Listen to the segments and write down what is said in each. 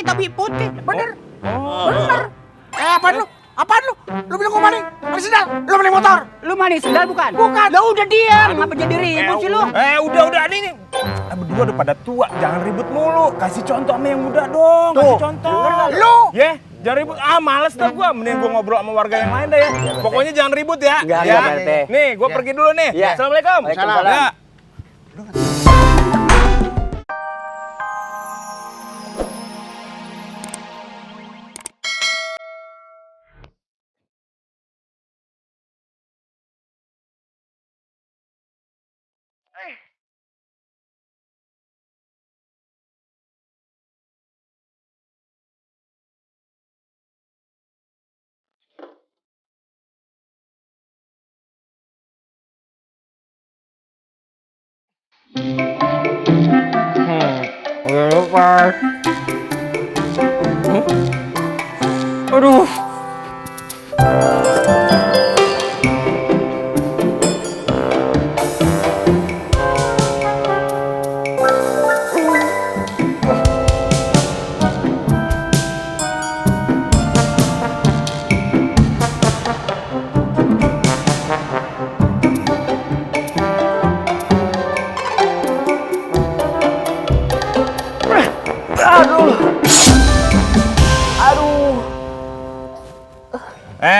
tapi putih. Bener. Oh. Bener. Apaan lu? Apaan lu? Lu bilang gua maling? Maling sendal? Lu maling motor? Lu maling sendal bukan? Bukan. Lah udah diam. Ngapa jadi ribut sih lu? Udah ini. Berdua udah pada tua, jangan ribut mulu. Kasih contoh sama yang muda dong. Kasih contoh. Lu. Jangan ribut. Males dah gua. Mending gua ngobrol sama warga yang lain dah ya. Pokoknya jangan ribut ya. Enggak, Pak RT. Nih, gua pergi dulu nih. Ya. Assalamualaikum. Waalaikumsalam. Ya. Udah lupa. Aduh.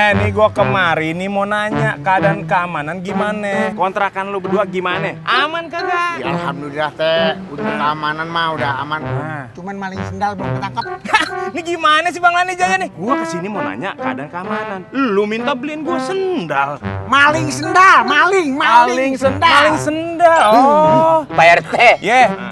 Nih gua kemari nih mau nanya keadaan keamanan gimana? Kontrakan lu berdua gimana? Aman kagak? Ya, alhamdulillah teh, untuk keamanan mah udah aman. Cuman maling sendal belum ketangkap. Ini gimana sih Bang Lani Jaya nih? Gua kesini mau nanya keadaan keamanan. Lu minta beliin gua sendal. Maling sendal, maling sendal. Oh, Pak RT.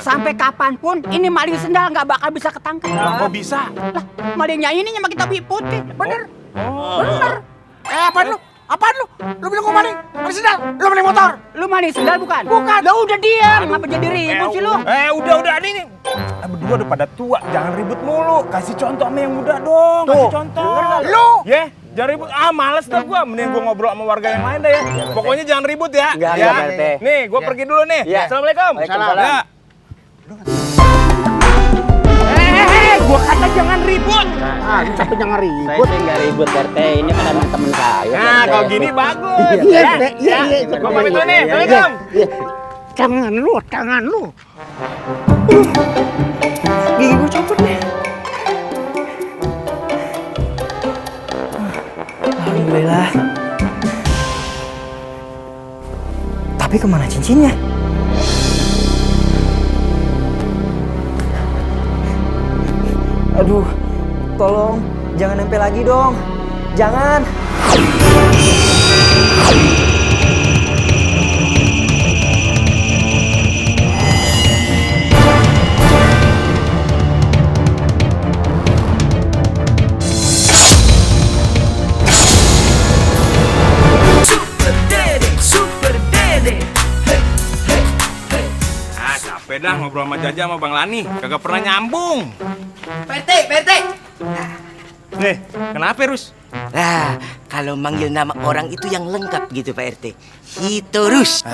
Sampai kapanpun ini maling sendal nggak bakal bisa ketangkep. Lah kok bisa? Lah, malingnya ini pakai topi putih. Bener. Oh. Bener. Apaan lu? Apaan lu? Lu bilang gua maling? Maling sendal? Lu maling motor? Lu maling sendal bukan? Bukan. Lah udah diam. Ngapa jadi ribut sih lu? Udah ini. Berdua udah pada tua, jangan ribut mulu. Kasih contoh sama yang muda dong. Kasih contoh. Lu. Jangan ribut. Males dah gua. Mending gua ngobrol sama warga yang lain dah ya. Pokoknya jangan ribut ya. Enggak, ya. Pak RT. Nih, gua pergi dulu nih. Assalamualaikum. Waalaikumsalam. Ya. Gua kata jangan ribut. Tapi jangan Saya ribut. sih nggak ribut RT, ini kan emang temen saya. Nah, RT. kalau gini bagus. Iya. Gua pamit dulu nih. Assalamualaikum. Tangan lu. Gigi gua copot nih. Alhamdulillah. Tapi kemana cincinnya? Aduh, tolong jangan nempel lagi dong. Jangan. Capek dah ngobrol sama Jaja sama Bang Lani. Kagak pernah nyambung. PT. Nih, kenapa Rus? Nah, kalau manggil nama orang itu yang lengkap gitu Pak RT. Hitorus.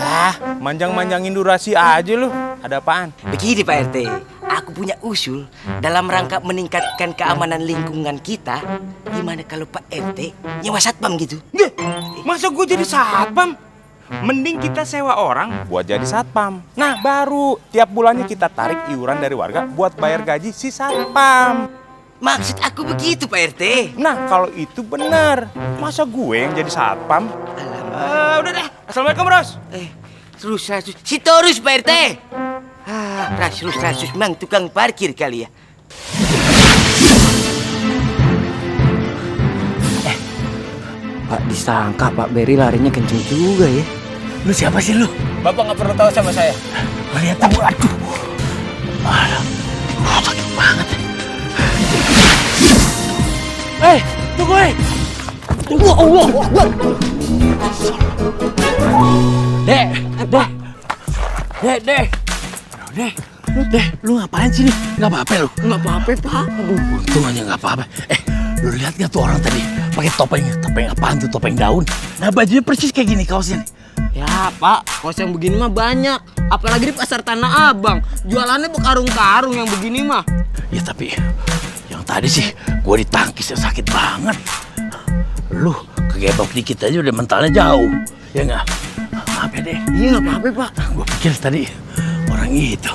Manjang-manjangin durasi aja lu. Ada apaan? Begini Pak RT, aku punya usul dalam rangka meningkatkan keamanan lingkungan kita. Gimana kalau Pak RT nyewa satpam gitu? Masa gue jadi satpam? Mending kita sewa orang buat jadi satpam. Nah, baru tiap bulannya kita tarik iuran dari warga buat bayar gaji si satpam. Maksud aku begitu Pak RT. Nah, kalau itu benar. Masa gue yang jadi satpam? Udah deh. Assalamualaikum, Ros. Terus si Torus Pak RT. Rasus mang tukang parkir kali ya. Pak disangka Pak Berry larinya kenceng juga ya. Lu siapa sih lu? Bapak nggak perlu tahu sama saya. Lihat tahu, aduh. Sakit banget. Tunggu, Tunggu, Allah. Deh, lu ngapain sih nih? Nggak apa-apa lu? Nggak apa-apa, Pak. Untung aja nggak apa-apa. Lu lihat nggak tuh orang tadi pakai topeng apaan tuh, topeng daun? Nah, bajunya persis kayak gini kaosnya nih. Ya Pak, kaos yang begini mah banyak. Apalagi di pasar Tanah Abang. Jualannya berkarung-karung yang begini mah. Ya tapi yang tadi sih gue ditangkis yang sakit banget. Lu kegebok dikit aja udah mentalnya jauh. Ya nggak? Maaf ya deh. Iya nggak apa-apa Pak. Gue pikir tadi orang itu.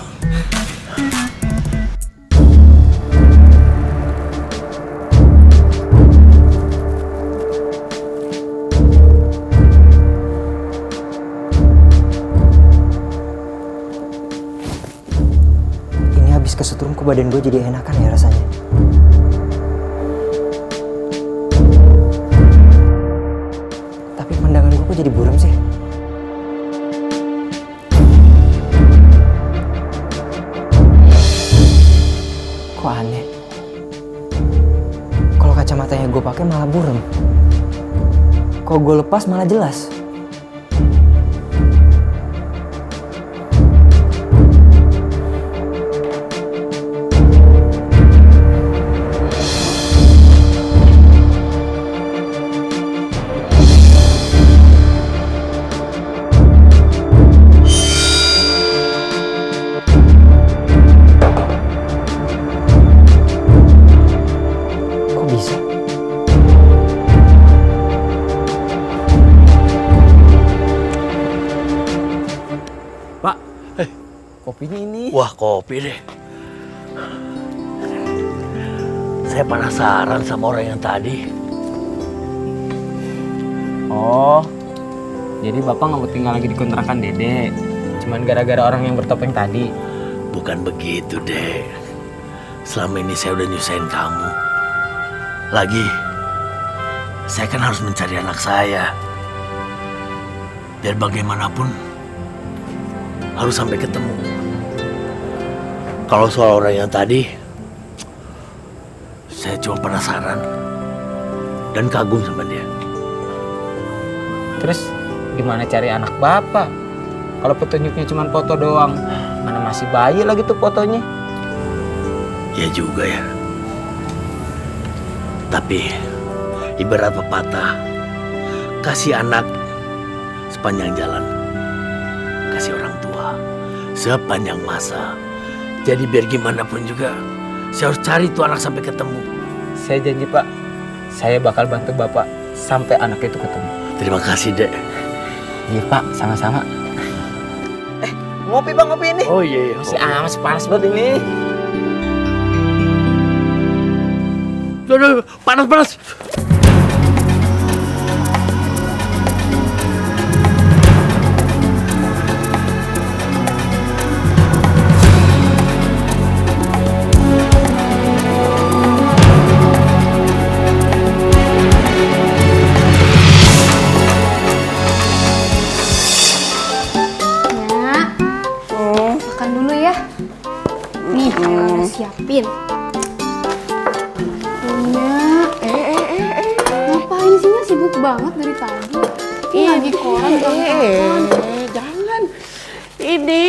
Ini habis kesetrum kok badan gue jadi enakan ya rasanya. Tapi pandangan gue kok jadi buram sih. Kok aneh? Kalau kacamatanya gue pakai malah buram. Kalau gue lepas malah jelas. Kok bisa? Pak, kopinya ini. Wah, kopi deh. Saya penasaran sama orang yang tadi. Oh, jadi Bapak nggak mau tinggal lagi di kontrakan Dede. Cuman gara-gara orang yang bertopeng tadi. Bukan begitu, Dek. Selama ini saya udah nyusahin kamu. Lagi, saya kan harus mencari anak saya. Biar bagaimanapun, harus sampai ketemu. Kalau soal orang yang tadi, saya cuma penasaran dan kagum sama dia. Terus gimana cari anak Bapak? Kalau petunjuknya cuma foto doang, mana masih bayi lagi tuh fotonya. Ya juga ya. Tapi ibarat pepatah, kasih anak sepanjang jalan, kasih orang tua sepanjang masa. Jadi biar gimana pun juga, saya harus cari tuh anak sampai ketemu. Saya janji Pak, saya bakal bantu Bapak sampai anak itu ketemu. Terima kasih, Dek. Iya Pak, sama-sama. Ngopi Bang, ngopi ini. Oh iya, iya. Masih amas panas banget ini. Aduh, panas. Makan dulu ya. Nih, yang udah siapin. Ngapain sih Nya sibuk banget dari tadi? Ini lagi koran Jangan. Ini,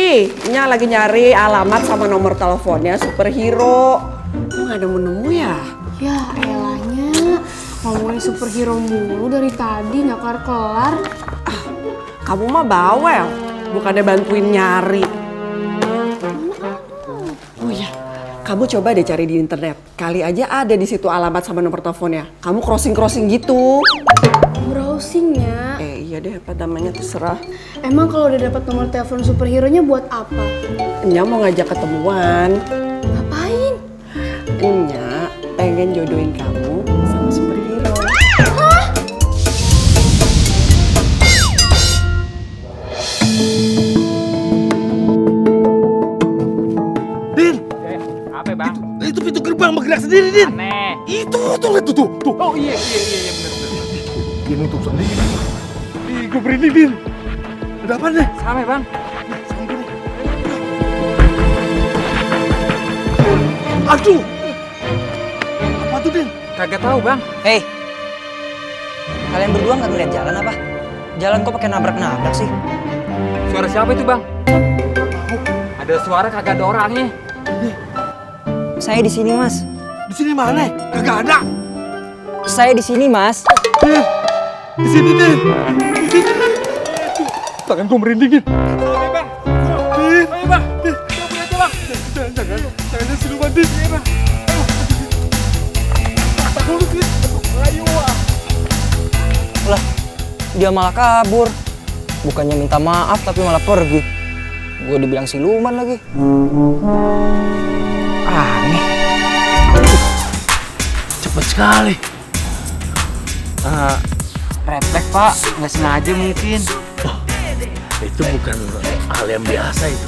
Nya lagi nyari alamat sama nomor teleponnya superhero. Lu gak nemu ya? Ya elahnya, ngomongin superhero mulu dari tadi nggak kelar-kelar. Kamu mah bawel, bukannya bantuin nyari. Oh iya, kamu coba deh cari di internet. Kali aja ada di situ alamat sama nomor teleponnya. Kamu crossing gitu. Browsing ya. Iya deh, apa namanya terserah. Emang kalau udah dapat nomor telepon superhero-nya buat apa? Nya mau ngajak ketemuan. Ngapain? Nya pengen jodohin kamu sama superhero. Din, Apa Bang? itu pintu gerbang bergerak sendiri, Din. Aneh. Itu tuh. Oh iya bener. Dia nutup sendiri. Ih, gue berhenti, Din. Ada apa deh? Sampai Bang. Aduh. Apa tuh, Din? Kagak tahu Bang. Hei, kalian berdua nggak ngeliat jalan apa? Jalan kok pakai nabrak-nabrak sih? Suara siapa itu Bang? Ada suara kagak ada orangnya. Saya di sini mas. Di sini mana? Kagak ada. Saya di sini mas. Di sini, Din. Tangan gue merinding, Din. Sampai Bang. Din. Ayo Bang. Din. Cabut aja Bang. Jangan siluman, Din. Iya, Bang. dia malah kabur. Bukannya minta maaf tapi malah pergi. Gue dibilang siluman lagi. Aneh. Cepet sekali. Refleks pak, nggak sengaja mungkin. Oh, itu bukan hal yang biasa itu.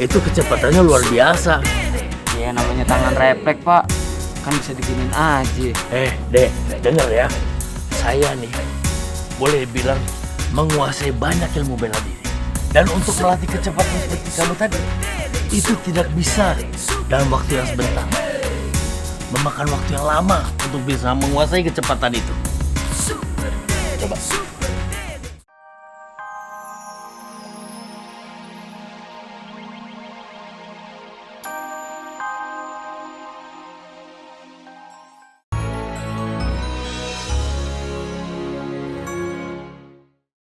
Itu kecepatannya luar biasa. Ya namanya tangan refleks pak, kan bisa diginin aja. Dek, denger ya. Saya nih, boleh bilang menguasai banyak ilmu bela diri. Dan untuk melatih kecepatan seperti kamu tadi, itu tidak bisa dalam waktu yang sebentar. Memakan waktu yang lama untuk bisa menguasai kecepatan itu. Coba